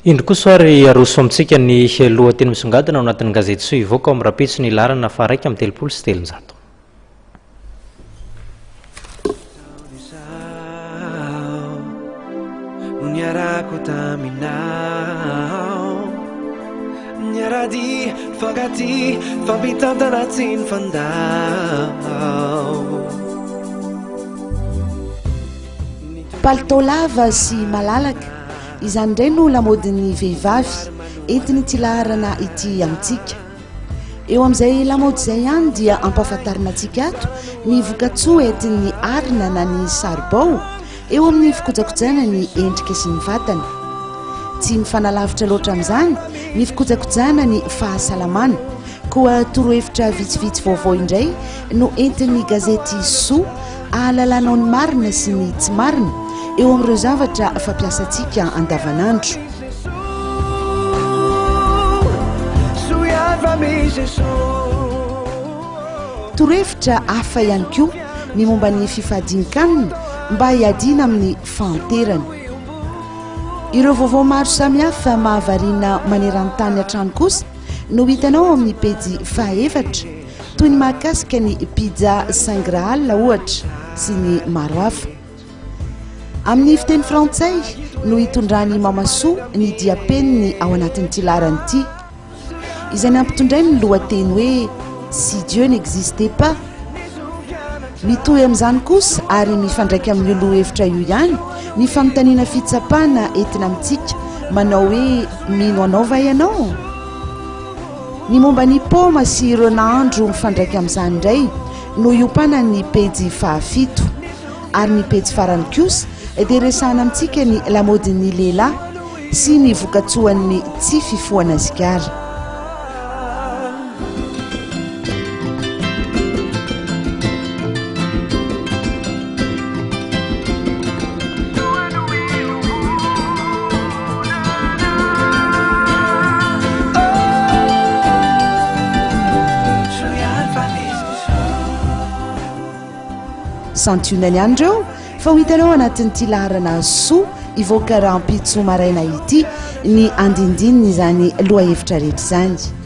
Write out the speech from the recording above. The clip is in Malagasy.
Indro kosa ary aroso amintsika ny lohateny misongadina ao anatin'ny gazety Soa hivoaka ao amin'ny rahampitso ny laharana faha 331. Palitao lava sy malalaka, izany indray no lamaodin'ny vehivavy entin'ity laharana ity amintsika. Eo amin'izay lamaody izay ihany dia ampahafantarina antsika ato ny vokatsoa entin'ny arina na ny saribao eo amin'ny fikojakojana ny endrika sy ny vatana. Tsy mifanalavitra loatra amin'izany ny fikojakojana ny fahasalamana. Koa torohevitra vitsivitsy vaovao indray no entin'ny gazety Soa ahalalanao ny marina sy ny tsy marina eo amin'ireo zavatra fampiasantsika andavanandro. Torohevitra hafa ihany koa ny momba ny fifadian-kanina mba hiadiana amin'ny fahanterana. Ireo vaovao maro samihafa mahavariana maneran-tany hatrany kosa no hitanao ao amin'ny pejy fahaefatra, toy ny mahakasika ny pizza Saint Graal ohatra sy ny maro hafa. Amin'ny fiteny frantsay no hitondran'i Mamasoa ny diam-peniny ao anatin'ity laharana ity, izay nampitondrainy ny lohateny hoe Si Dieu n'existait pas. Mitohy amin'izany kosa ary mifandraika amin'io lohahevitra io ihany ny fanontaniana fitsapana entina amintsika manao hoe Mino anao va ianao? Ny momba ny paoma sy ireo nahandro mifandraika amin'izany indray no iompanan'ny pejy fahafito. Ary ny pejy farany kosa dia resahana amintsika ny lamaodin'ny lehilahy sy ny vokatsoan'ny tsy fifohana sigara. Santionany ihany ireo fa ho hitanao anatin'ity laharana soa hivoaka rahampitso maraina ity ny andindinin'izany lohahevitra rehetra izany.